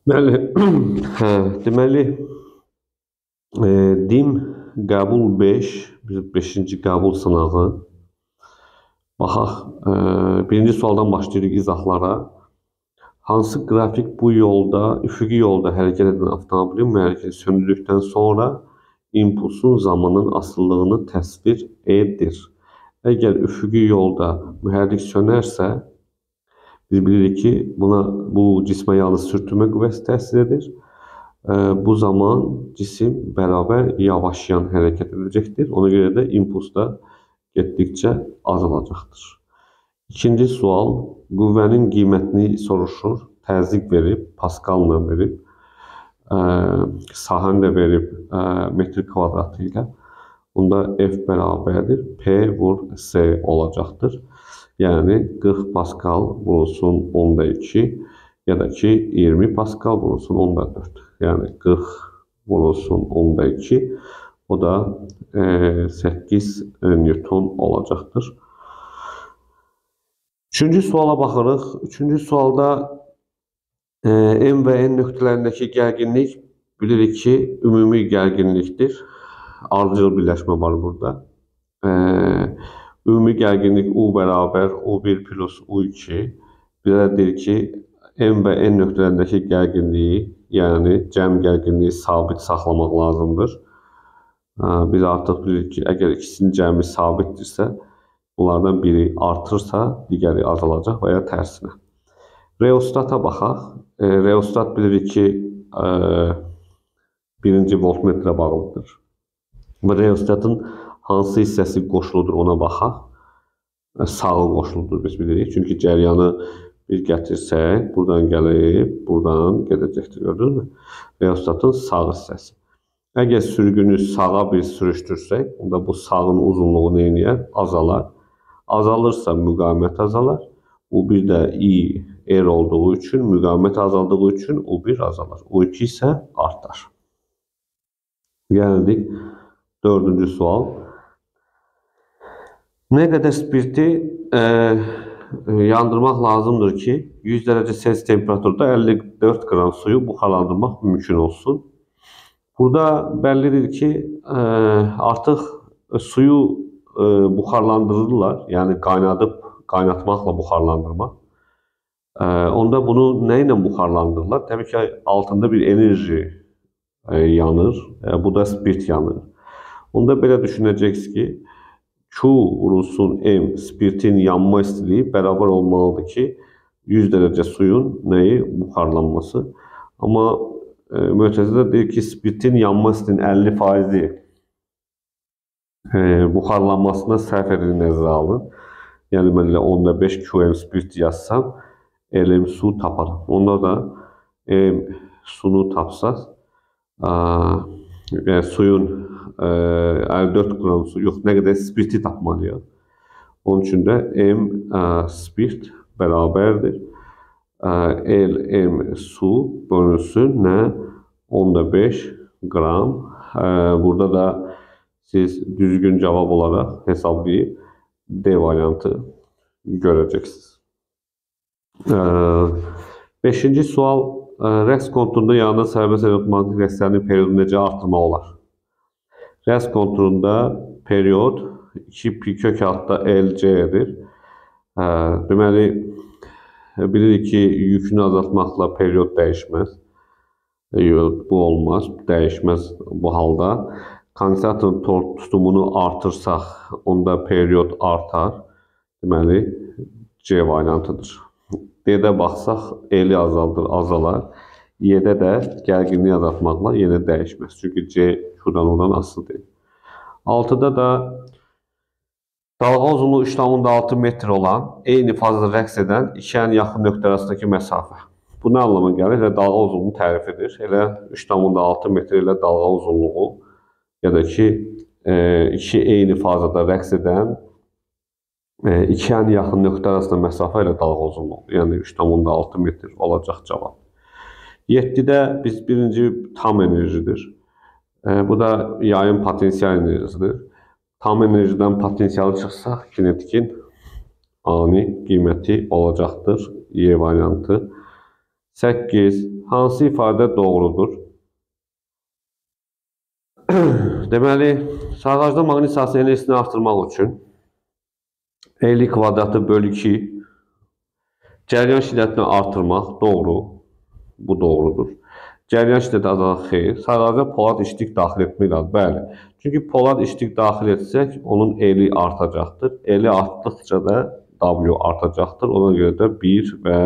Bəli, deməli, DİM qəbul 5, 5-ci qəbul sınağı. Baxaq, birinci sualdan başlayırıq izahlara. Hansı qrafik bu yolda, üfüqi yolda hərəkət edən avtomobilin mühərrikini söndürdükdən sonra impulsun zamanın asılılığını təsvir edir? Əgər üfüqi yolda mühərrik sönərsə, biz bilirik ki, bu cismə yalnız sürtünmə qüvvəsi təsir edir. Bu zaman cisim bərabər yavaşlayan hərəkət edəcəkdir. Ona görə də impuls da getdikcə azalacaqdır. İkinci sual, qüvvənin qiymətini soruşur. Təzyiq verib, Paskalla verib, sahəni də verib metr kvadratı ilə. Onda F bərabərdir, P vur S olacaqdır. Yəni 40 Paskal vurulsun 10.2 ya da ki 20 Paskal vurulsun 10.4. Yəni 40 vurulsun 10.2, o da 8 Newton olacaqdır. Üçüncü suala baxırıq. Üçüncü sualda M və N nöqtələrindəki gərginlik bilirik ki, ümumi gərginlikdir. Ardıcıl birləşmə var burada. Ümumi gərginlik U bərabər U1 plus U2. Bizə deyir ki, M və N nöqtələrindəki gərginliyi, yəni cəm gərginliyi sabit saxlamaq lazımdır. Biz artıq bilirik ki, əgər ikisinin cəmi sabitdirsə, bunlardan biri artırsa, digəri azalacaq və ya tərsinə. Reostata baxaq. Reostat bilirik ki, birinci voltmetrə bağlıdır. Və reostatın hansı hissəsi qoşuludur ona baxaq. Sağı qoşuludur biz bilirik. Çünki cəryanı bir gətirsək, buradan gəlib, buradan gedəcəkdir. Gördünüzmü? Reostatın sağ hissəsi. Əgər sürgünü sağa bir sürüşdürsək, onda bu sağın uzunluğu nə eləyər? Azalar. Azalırsa müqavimət azalar. U1 də I, R olduğu üçün, müqavimət azaldığı üçün U1 azalar. U2 isə artar. Gəldik dördüncü sual. Nə qədər spirti yandırmaq lazımdır ki, 100 dərəcə Selsi temperaturda 54 qram suyu buxarlandırmaq mümkün olsun? Burada bəllidir ki, artıq suyu buxarlandırırlar, yəni qaynatmaqla buxarlandırmaq. Onda bunu nə ilə buxarlandırırlar? Təbii ki, altında bir enerji yanır, bu da spirt yanır. Onda belə düşünəcəksiniz ki, Q vurulsun M spirtin yanma istiliyi bərabər olmalıdır ki, 100 dərəcə suyun nəyi? Buxarlanması. Amma mötərizədə deyir ki, spirtin yanma istiliyinin 50% buxarlanmasına sərf edildiyi nəzərə alın. Yəni, mən elə 10.5 QM spirt yazsam, LM su taparam. Onda da M sunu tapsaq, yəni suyun 54 qram su, yox, nə qədər spirti tapmalıyıq. Onun üçün də M spirt bərabərdir. L, M su bölünsün nə? 10.5 qram. Burada da siz düzgün cavab olaraq hesablayıb D variantı görəcəksiniz. Beşinci sual, rəqs konturunda yaranan sərbəst elektromaqnetik rəqslərinin periodunu necə artırmaq olar? Rəqs konturunda period 2 pi kök altda LC-dir. Deməli, bilirik ki, yükünü azaltmaqla period dəyişməz. Bu olmaz, dəyişməz bu halda. Kondensatorun tutumunu artırsaq, onda period artar. Deməli, C variantıdır. D-də baxsaq, L-i azaldır, azalar. Y-də də gərginliyi azaltmaqla yenə dəyişməz. Çünki C Q-dan oradan asılı deyil. 6-da da dalğa uzunluğu 3,6 metr olan, eyni fazla rəqs edən iki ən yaxın nöqtə arasındakı məsafə. Bu nə anlama gəlir? Elə dalğa uzunluğunu tərif edir. Elə 3,6 metr elə dalğa uzunluğu ya da ki, iki eyni fazada rəqs edən iki ən yaxın nöqtə arasında məsafə ilə dalğa uzunluğu, yəni 3,6 metr olacaq cavab. 7-də biz birinci tam enerjidir. Bu da yayın potensial enerjisidir. Tam enerjidən potensialı çıxsaq, kinetikin ani qiyməti olacaqdır. Y variantı. 8. Hansı ifadə doğrudur? Deməli, sarğacda maqnit sahəsinin enerjisini artırmaq üçün L kvadratı bölü 2 cəryan şiddətini artırmaq doğru. Bu doğrudur. Cəryan şiddəti azalaq xeyr. Sarğaca polad içlik daxil etmək lazım. Bəli. Çünki polad içlik daxil etsək, onun L-i artacaqdır. L-i artdıqca da W artacaqdır. Ona görə də 1 və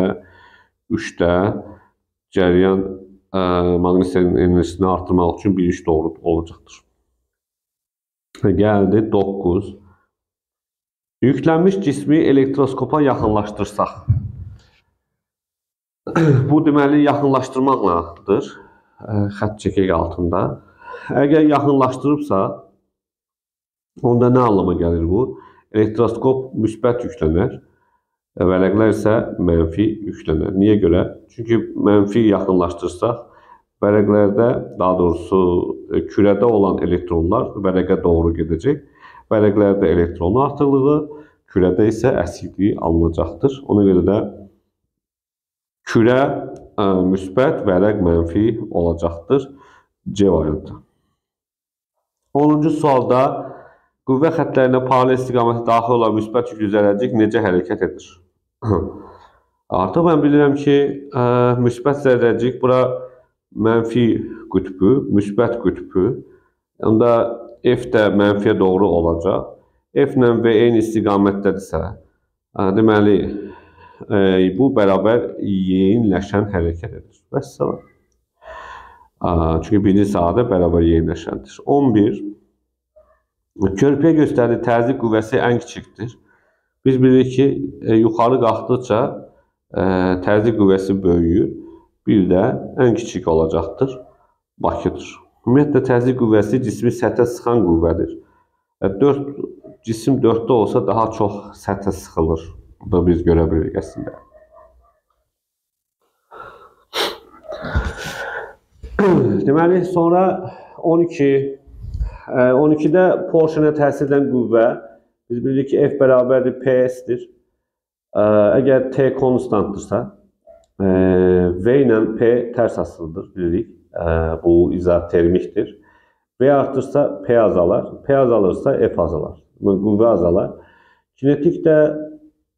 3-də cəryan maqnit enerjisini artırmaq üçün 1-3 doğru olacaqdır. Gəldi 9. Yüklənmiş cismi elektroskopa yaxınlaşdırsaq. Bu deməli yaxınlaşdırmaqladır. Xətt çəkək altında. Əgər yaxınlaşdırıbsa, onda nə anlama gəlir bu? Elektroskop müsbət yüklənər, vərəqlər isə mənfi yüklənər. Niyə görə? Çünki mənfi yaxınlaşdırsaq, vərəqlərdə, daha doğrusu kürədə olan elektronlar vərəqə doğru gedəcək. Vərəqlərdə elektron artıqlığı, kürədə isə əsikliyi alınacaqdır. Ona görə də kürə müsbət, vərəq mənfi olacaqdır. C variantı. 10-cu sualda qüvvə xətlərinə paralel istiqamətə daxil olan müsbət yüklü zərrəcik necə hərəkət edir? Artıq mən bilirəm ki, müsbət zərrəcik bura mənfi qütbü, müsbət qütbü. Onda F də mənfiyə doğru olacaq. F ilə V eyni istiqamətdədirsə, deməli, bu bərabər yeyinləşən hərəkət edir. Vəssalam. Çünki birinci sahədə bərabər yeyinləşəndir. 11. Körpüyə göstərdiyi təzyiq qüvvəsi ən kiçikdir. Biz bilirik ki, yuxarı qalxdıqca təzyiq qüvvəsi böyüyür. Bir də ən kiçik olacaqdır. Bakıdır. Ümumiyyətlə, təzyiq qüvvəsi cismi səthə sıxan qüvvədir. 4, cisim 4-də olsa daha çox səthə sıxılır. Bu da biz görə bilirik əslində. Deməli, sonra 12. 12-də porşenə təsir edən qüvvə, biz bilirik ki, F bərabərdir PS-dir. Əgər T konstantdırsa, V ilə P tərs asılıdır, bilirik. Bu izotermikdir. V artırsa P azalar, P azalırsa F azalar. Qüvvə azalar. Kinetik də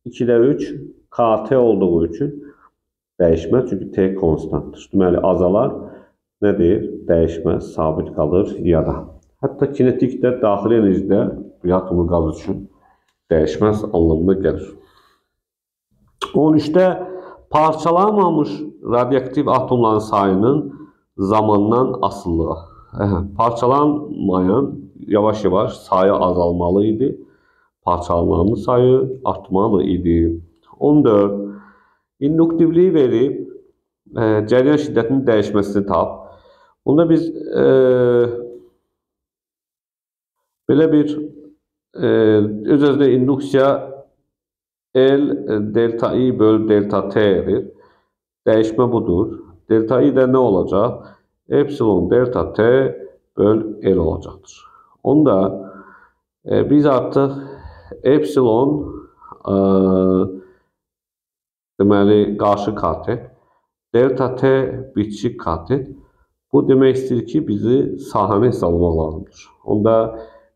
2-də 3 KT olduğu üçün dəyişməz, çünki T konstantdır. Deməli, azalar nə deyir? Dəyişməz, sabit qalır ya da. Hətta kinetik də daxili enerjidə bir atomlu qaz üçün dəyişməz anlamına gəlir. 13-də parçalanmamış radioaktiv atomların sayının zamandan asılılığı. Parçalanmayan yavaş-yavaş sayı azalmalı idi. Parçalananın sayı artmalı idi. 14. İnduktivliyi verib cəryan şiddətinin dəyişməsini tap. Bunda biz belə bir öz-özünə induksiya L delta I bölü delta T-dir. Dəyişmə budur. Delta I də nə olacaq? Epsilon delta T böl L olacaqdır. Onda biz artıq epsilon deməli qarşı katet, delta T bitişik katet. Bu demək istəyir ki, bizi sahəni hesablamaq lazımdır. Onda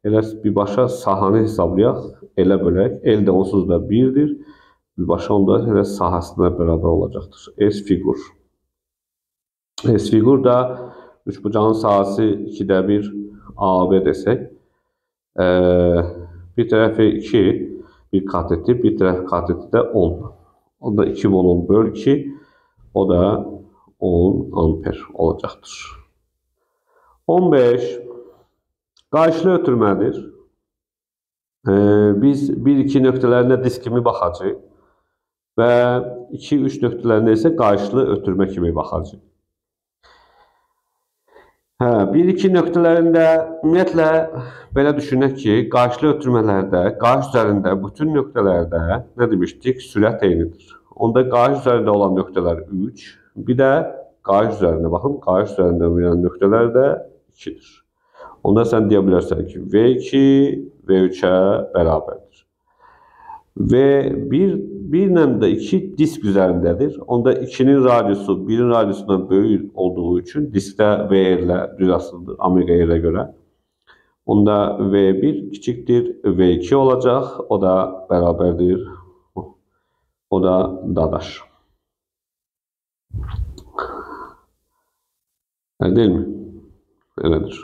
elə birbaşa sahəni hesablayaq, elə bölək. L də onsuz da 1-dir. Birbaşa onda elə sahəsinə bərabər olacaqdır. S fiqur. S fiqur da üçbucağın sahəsi 2-də 1 AB desək. Bir tərəfi 2, bir kateti, bir tərəf kateti də 10. O da 2 vol 10 böl 2, o da 10 amper olacaqdır. 15. Qayışlı ötürmədir. Biz 1-2 nöqtələrində disk kimi baxacağıq və 2-3 nöqtələrində isə qayışlı ötürmə kimi baxacağıq. 1-2 nöqtələrində ümumiyyətlə belə düşünək ki, qayışlı ötürmələrdə, qayış üzərində bütün nöqtələrdə nə demişdik? Sürət eynidir. Onda qayış üzərində olan nöqtələr 3, bir də qayış üzərində, baxın, qayış üzərində olan nöqtələr də 2-dir. Onda sən deyə bilərsən ki, V2 V3-ə bərabərdir. V1 1 ilə də 2 disk üzərindədir. Onda 2-nin radiusu 1-in radiusundan böyük olduğu üçün diskdə VR ilə düz asılıdır, omega R-ə görə. Onda V1 kiçikdir, V2 olacaq. O da bərabərdir. O da dadaş. Öyle değil mi? Öyledir.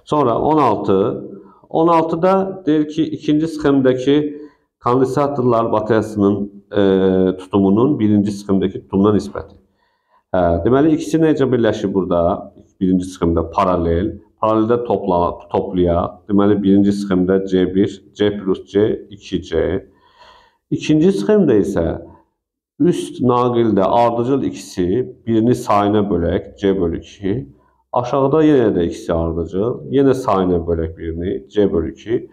Sonra 16. 16'da deyir ki, ikinci sxemdəki kondensatorlar bateriyasının tutumunun birinci sxemdəki tutumuna nisbəti. Deməli, ikisi necə birləşir burada? Birinci sxemdə paralel. Paraleldə toplayaq. Deməli, birinci sxemdə C1, C plus C, 2C. İkinci sxemdə isə üst naqildə ardıcıl ikisi birini sayına bölək, C bölü 2. Aşağıda yenə də ikisi ardıcıl, yenə sayına bölək birini, C bölü 2.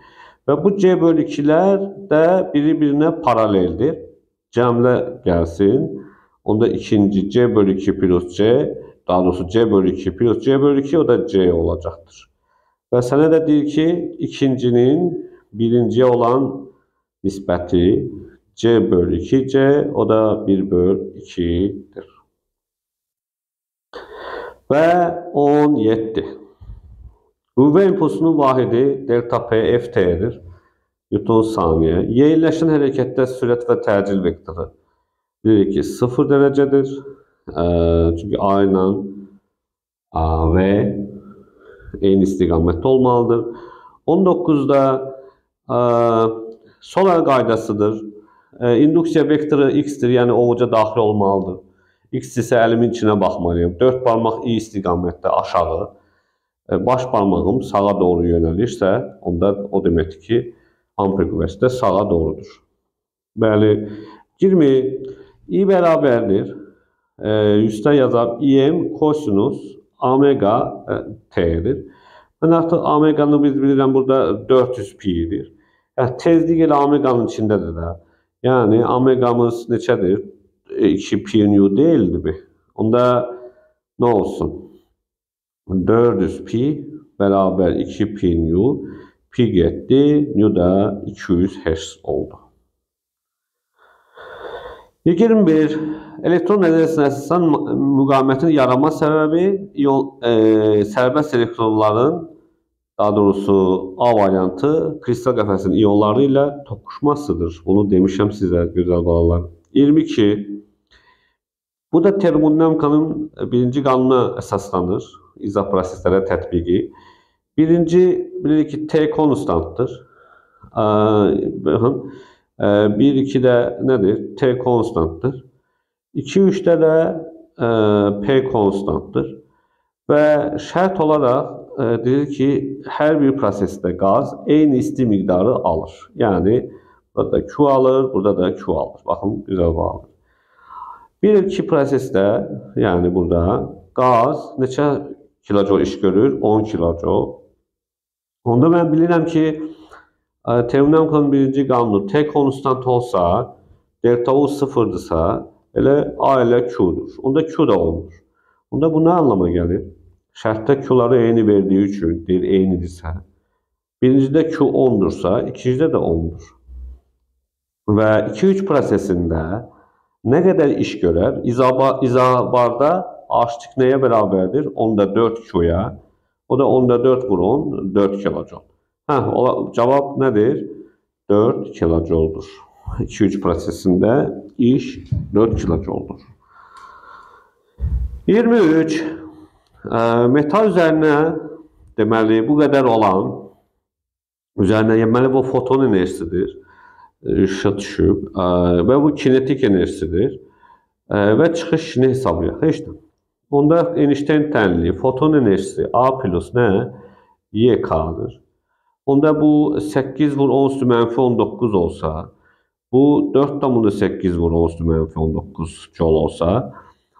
Və bu C bölü 2-lər də biri-birinə paraleldir. Cəmlə gəlsin. Onda ikinci C bölü 2 plus C, daha doğrusu C bölü 2 plus C bölü 2, o da C olacaqdır. Və sənə də deyir ki, ikincinin birinciyə olan nisbəti C bölü 2C, o da 1 bölü 2-dir. Və 17. Qüvvə impulsunun vahidi delta P F-T'dir. Newton saniyə. Yeyinləşən hərəkətdə sürət və təcil vektoru bilirik ki, 0 dərəcədir. Çünki A ilə V eyni istiqamətdə olmalıdır. 19-da sol əl qaydasıdır. İnduksiya vektoru X-dir, yəni ovuca daxil olmalıdır. X isə əlimin içinə baxmalıyam. 4 barmaq I istiqamətdə aşağı, baş barmağım sağa doğru yönəlirsə, onda o deməkdir ki, amper qüvvəsi də sağa doğrudur. Bəli, 20 I bərabərdir. Üstə yazaq IM kosinus omega T-dir. Mən artıq omeganı biz bilirəm burada 400 pi-dir. Yəni, tezlik elə omeganın içindədir də. Yəni, omegamız neçədir? 2 pi nu deyildi mi? Onda nə olsun? 400 pi bərabər 2 pi nu. Pi getdi, nu da 200 hertz oldu. 21. Elektron nəzəriyyəsinə əsasən müqavimətin yaranma səbəbi sərbəst elektronların, daha doğrusu A variantı, kristal qəfəsinin iyonları ilə toqquşmasıdır. Bunu demişəm sizə, gözəl balalar. 22. Bu da termodinamikanın birinci qanuna əsaslanır, izah proseslərə tətbiqi. Birinci, bilirik ki, T konstantdır. Baxın, 1, 2 də nədir? T konstantdır. 2, 3-də də P konstantdır. Və şərt olaraq deyir ki, hər bir prosesdə qaz eyni isti miqdarı alır. Yəni, burada Q alır, burada da Q alır. Baxın, gözəl bağlıdır. 1-2 prosesdə, yəni burada qaz neçə kilojol iş görür? 10 kilojol. Onda mən bilirəm ki, termodinamikanın birinci qanunu T konstant olsa, delta U sıfırdırsa, elə A ilə Q-dur. Onda Q da olmur. Onda bu nə anlama gəlir? Şərtdə Q-ları eyni verdiyi üçün, deyir eynidirsə, birincidə Q 10-dursa, ikincidə də 10-dur. Və 2-3 prosesində nə qədər iş görər? İzabarda A-şık nəyə bərabərdir? 10-da 4 Q-ya. O da 10-da 4 vur 10, 4 kilojol. Cavab nədir? 4 kilojoldur. 2-3 prosesində iş 4 kilojoldur. 23. Metal üzərinə, deməli, bu qədər olan, üzərinə, deməli, bu foton enerjisidir. İşıq düşüb və bu kinetik enerjisidir və çıxış işini hesablayaq. Heç nə. Onda Einstein tənliyi, foton enerjisi A plus nə? YK-dır. Onda bu 8 vur 10 üstü mənfi 19 olsa, bu 4,8 vur 10 üstü mənfi 19 jol olsa,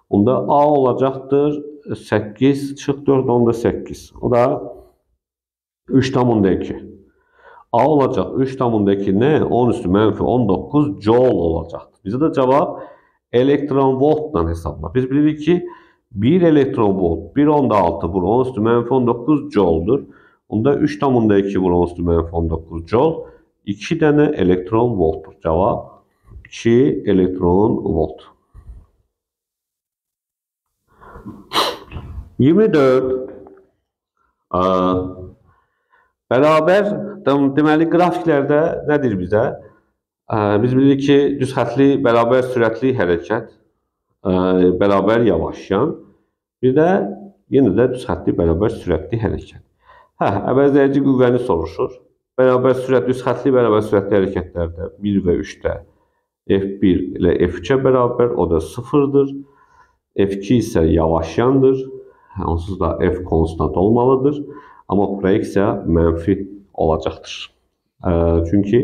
onda A olacaqdır 8 çıx 4,8. O da 3,2. A olacaq 3,2 nə? 10 üstü mənfi 19 jol olacaqdır. Bizə də cavab elektron voltla hesabla. Biz bilirik ki, 1 elektron volt 1,6 vur 10 üstü mənfi 19 joldur. Onda 3,2 vur 10 üstü mənfi 19 jol 2 dənə elektron voltdur. Cavab 2 elektron volt. 24. Bərabər, deməli, qrafiklərdə nədir bizə? Biz bilirik ki, düz xətli, bərabər sürətli hərəkət, bərabər yavaşlayan, bir də yenə də düz xətli, bərabər sürətli hərəkət. Hə, əvəzləyici qüvvəni soruşur. Bərabər sürət, düz xətli, bərabər sürətli hərəkətlərdə 1 və 3-də F1 ilə F3-ə bərabər, o da 0-dır. F2 isə yavaşlayandır. Onsuz da F konstant olmalıdır. Amma proyeksiya mənfi olacaqdır. Çünki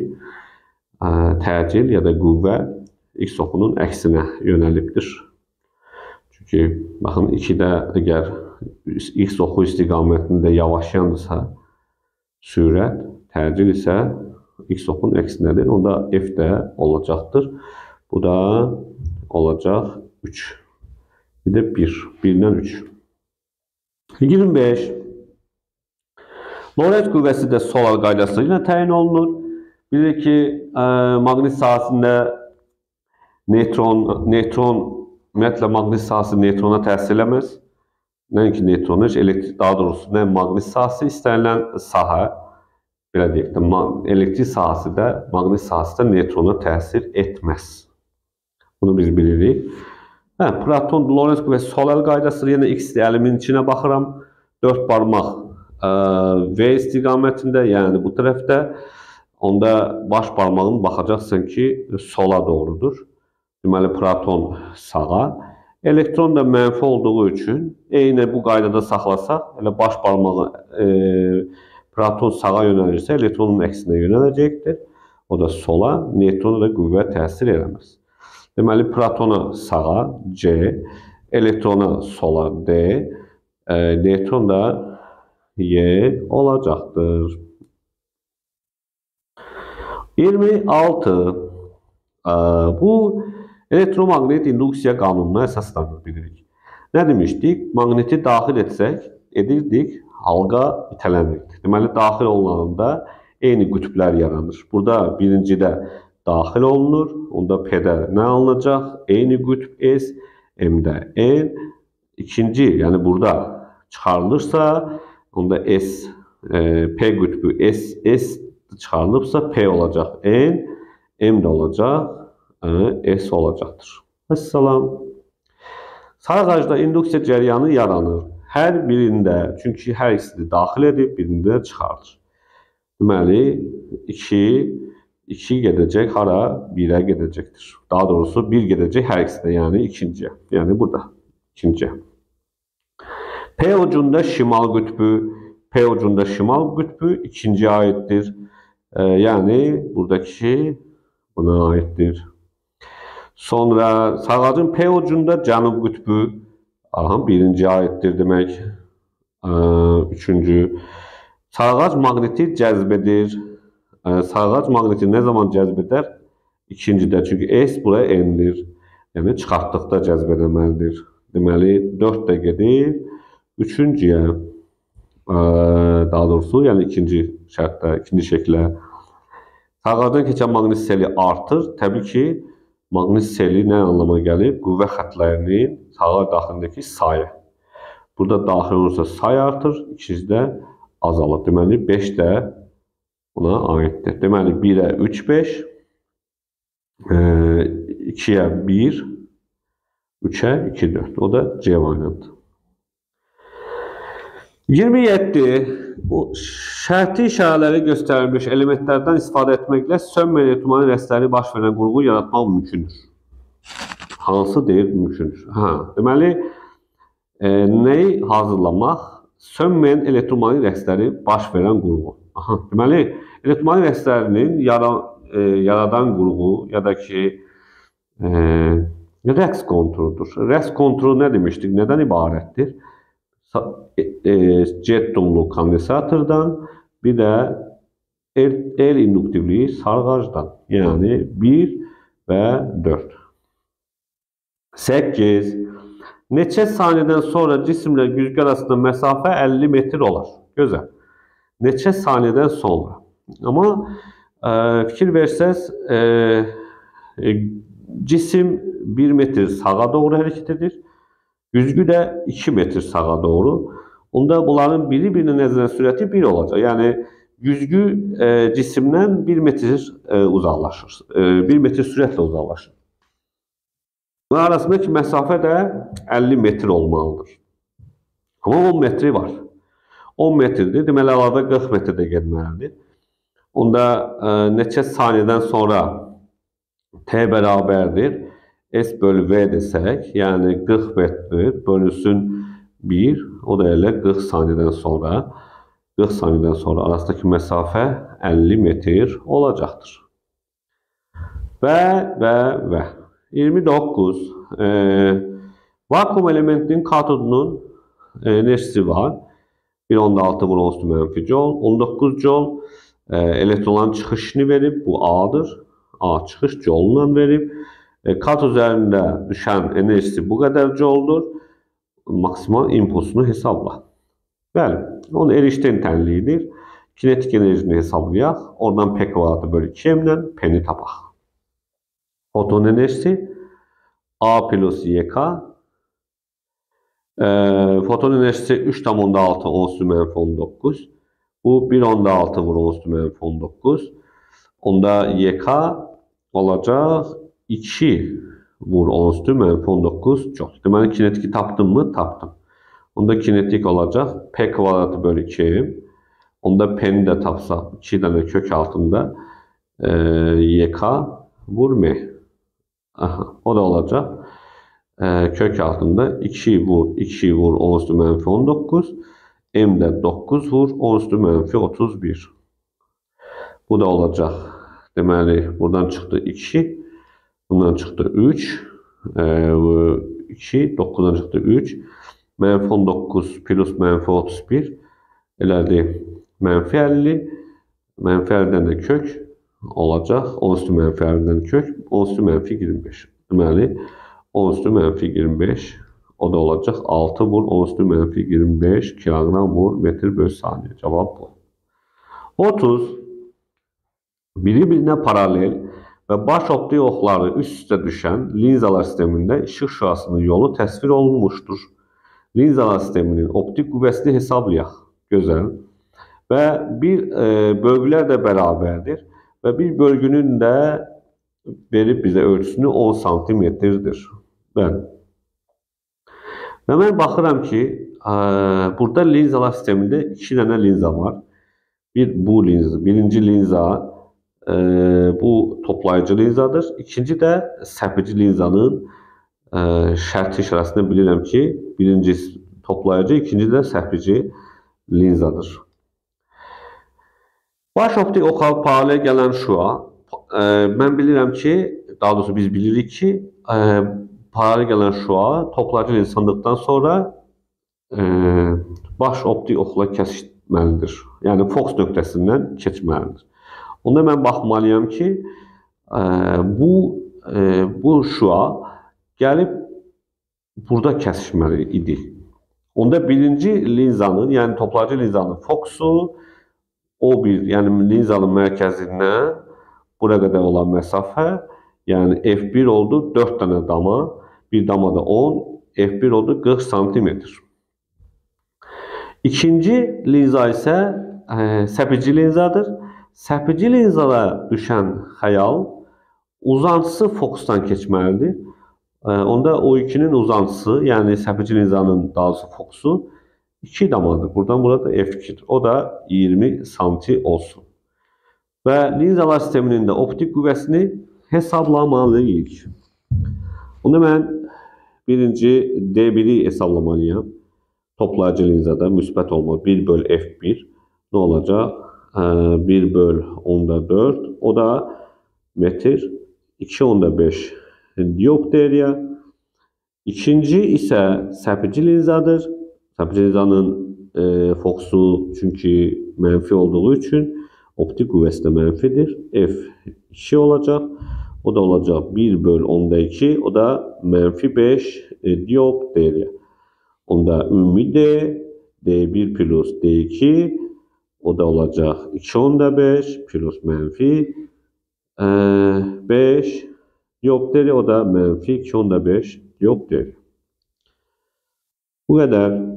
təcil ya da qüvvə X oxunun əksinə yönəlibdir. Çünki baxın, 2-də əgər X oxu istiqamətində yavaşlayandırsa sürət, təcil isə X oxunun əksinədir. Onda F də olacaqdır. Bu da olacaq 3. Bir də 1. 1-dən 3. 25. Lorentz qüvvəsi də solar qaydası ilə təyin olunur. Bilirik ki, maqnit sahəsində neytron, ümumiyyətlə maqnit sahəsi neytrona təsir eləməz. Nəinki neytrona, elektrik, daha doğrusu, nə maqnit sahəsi istənilən sahə, belə deyək də, elektrik sahəsi də, maqnit sahəsi də neytrona təsir etməz. Bunu biz bilirik. Hə, proton, Lorentz qüvvəsi sol əl qaydası, yenə X əlimin içinə baxıram. 4 barmaq V istiqamətində, yəni bu tərəfdə. Onda baş barmağın baxacaqsan ki, sola doğrudur. Deməli, proton sağa. Elektron da mənfi olduğu üçün eyni bu qaydada saxlasaq, elə baş barmağı proton sağa yönəlirsə, elektronun əksinə yönələcəkdir. O da sola, neytrona da qüvvə təsir eləməz. Deməli, protona sağa C, elektrona sola D, neytron da Y olacaqdır. 26. Bu elektromaqnit induksiya qanununa əsaslanır, bilirik. Nə demişdik? Maqniti daxil etsək, edirdik, halqa itələnirdi. Deməli, daxil olunanda eyni qütblər yaranır. Burada birincidə daxil olunur, onda P-də nə alınacaq? Eyni qütb S, M-də N. İkinci, yəni burada çıxarılırsa, onda S, P qütbü S, S çıxarılıbsa P olacaq N, M də olacaq, S olacaqdır. Vəssalam. Sarı ağacda induksiya cəryanı yaranır. Hər birində, çünki hər ikisini daxil edib, birində çıxardır. Deməli, 2 gedəcək hara? 1-ə gedəcəkdir. Daha doğrusu, 1 gedəcək hər ikisidə, yəni ikinciyə. Yəni burada, ikinciyə. P ucunda şimal qütbü, P ucunda şimal qütbü ikinciyə aiddir. Yəni, buradakı buna aiddir. Sonra sarğacın P ucunda cənub qütbü, aha, birinciyə aiddir demək. Üçüncü. Sarğac maqniti cəzb edir. Sarğac maqniti nə zaman cəzb edər? İkincidə. Çünki S buraya N-dir. Yəni, çıxartdıqda cəzb edəməlidir. Deməli, 4 də gedir. Üçüncüyə, daha doğrusu, yəni ikinci şərtdə, ikinci şəklə. Sarğacdan keçən maqnit seli artır. Təbii ki, maqnit seli nə anlama gəlir? Qüvvə xətlərinin sarğac daxilindəki sayı. Burada daxil olursa say artır, ikincidə azalır. Deməli, 5 də buna aiddir. Deməli, 1-ə 3, 5, 2-yə 1, 3-ə 2, 4. O da C variantı. 27. Bu şərti işarələri göstərilmiş elementlərdən istifadə etməklə sönməyən elektromaqnit rəsləri baş verən qurğu yaratmaq mümkündür. Hansı deyir mümkündür? Hə, deməli, nəyi hazırlamaq? Sönməyən elektromaqnit rəsləri baş verən qurğu. Aha, deməli, elektromaqnit rəslərinin yaradan qurğu ya da ki, rəqs konturudur. Rəqs konturu nə demişdik? Nədən ibarətdir? C-tumlu kondensatordan, bir də L induktivliyi sarğacdan. Yəni 1 və 4. 8. Neçə saniyədən sonra cisimlə güzgü arasında məsafə 50 metr olar? Gözəl. Neçə saniyədən sonra? Amma Fikir versəz, cisim 1 metr sağa doğru hərəkət edir. Güzgü də 2 metr sağa doğru. Onda bunların biri-birinin nəzərən sürəti 1 olacaq. Yəni, güzgü cisimdən 1 metr uzaqlaşır. 1 metr sürətlə uzaqlaşır. Bunun arasındakı məsafə də 50 metr olmalıdır. Amma 10 metri var. 10 metrdir. Deməli, əlavə 40 metrdə getməlidir. Onda neçə saniyədən sonra T bərabərdir. S bölü V desək, yəni 40 metr bölünsün 1, o da elə 40 saniyədən sonra, 40 saniyədən sonra arasındakı məsafə 50 metr olacaqdır. Və 29. Vakuum elementinin katodunun enerjisi var. 1,6 vur 10 mənfi joule, 19 joule. Elektronların çıxışını verib, bu A-dır. A çıxış joule-la verib. Katod üzərində düşən enerjisi bu qədər joule-dur. Maksimal impulsunu hesabla. Bəli, onun Einstein tənliyidir. Kinetik enerjini hesablayaq. Oradan P kvadratı bölü 2M-lə P-ni tapaq. Foton enerjisi A plus YK. Foton enerjisi 3,6 10 mənfi 19. Bu 1,6 vur 10 mənfi 19. Onda YK olacaq 2 vur 10 mənfi 19 çox. Deməli, kinetiki tapdım mı? Tapdım. Onda kinetik olacaq P kvadratı bölü 2M. Onda P-ni də tapsaq 2 dənə kök altında YK vur M. Aha, o da olacaq kök altında 2 vur 2 vur 10 mənfi 19. M də 9 vur 10 mənfi 31. Bu da olacaq. Deməli, buradan çıxdı 2. Bundan çıxdı 3. 2, 9-dan çıxdı 3. Mənfi 19 plus mənfi 31 elədi mənfi 50. Mənfi 50-dən də kök olacaq. 10 mənfi 50-dən kök 10 mənfi 25. Deməli, 10 mənfi 25 o da olacaq 6 vur 10 mənfi 25 kiloqram vur metr bölü saniyə. Cavab bu. 30. Biri-birinə paralel və baş optik oxları üst-üstə düşən linzalar sistemində işıq şüasının yolu təsvir olunmuşdur. Linzalar sisteminin optik qüvvəsini hesablayaq. Gözəl. Və bir bölgülər də bərabərdir və bir bölgünün də verib bizə ölçüsünü 10 santimetrdir. Bəli. Və mən baxıram ki, burada linzalar sistemində 2 dənə linza var. Bir bu linza, birinci linza bu toplayıcı linzadır. İkinci də səpici linzanın şərti işarəsində bilirəm ki, birinci toplayıcı, ikinci də səpici linzadır. Baş optik oxa paralel gələn şua, mən bilirəm ki, daha doğrusu biz bilirik ki, paralel gələn şua toplayıcı linza sındıqdan sonra baş optik oxla kəsişməlidir. Yəni, fokus nöqtəsindən keçməlidir. Onda mən baxmalıyam ki, bu şua gəlib burada kəsişməli idi. Onda birinci linzanın, yəni toplayıcı linzanın fokusu o bir, yəni linzanın mərkəzindən bura qədər olan məsafə, yəni F1 oldu 4 dənə dama, bir dama da 10, F1 oldu 40 santimetr. İkinci linza isə səpici linzadır. Səpici linzada düşən xəyal uzantısı fokusdan keçməlidir. Onda O2-nin uzantısı, yəni səpici linzanın daha doğrusu fokusu 2 damadır. Buradan burada F2-dir. O da 20 santi olsun. Və linzalar sisteminin də optik qüvvəsini hesablamalıyıq. Onda mən birinci D1-i hesablamalıyam. Toplayıcı linzada müsbət olmalı. 1 böl F1 nə olacaq? 1 böl 10.4. O da metr 2.5 diopteriya. İkinci isə səpici linzadır. Səpici linzanın fokusu çünki mənfi olduğu üçün optik qüvvəsi də mənfidir. F2 olacaq. O da olacaq 1 böl 10.2. O da mənfi 5 diopteriya. Onda ümumi D, D1 plus D2 O da olacaq 2,5 plus mənfi 5 dioptri, o da mənfi 2,5 dioptri. Bu qədər.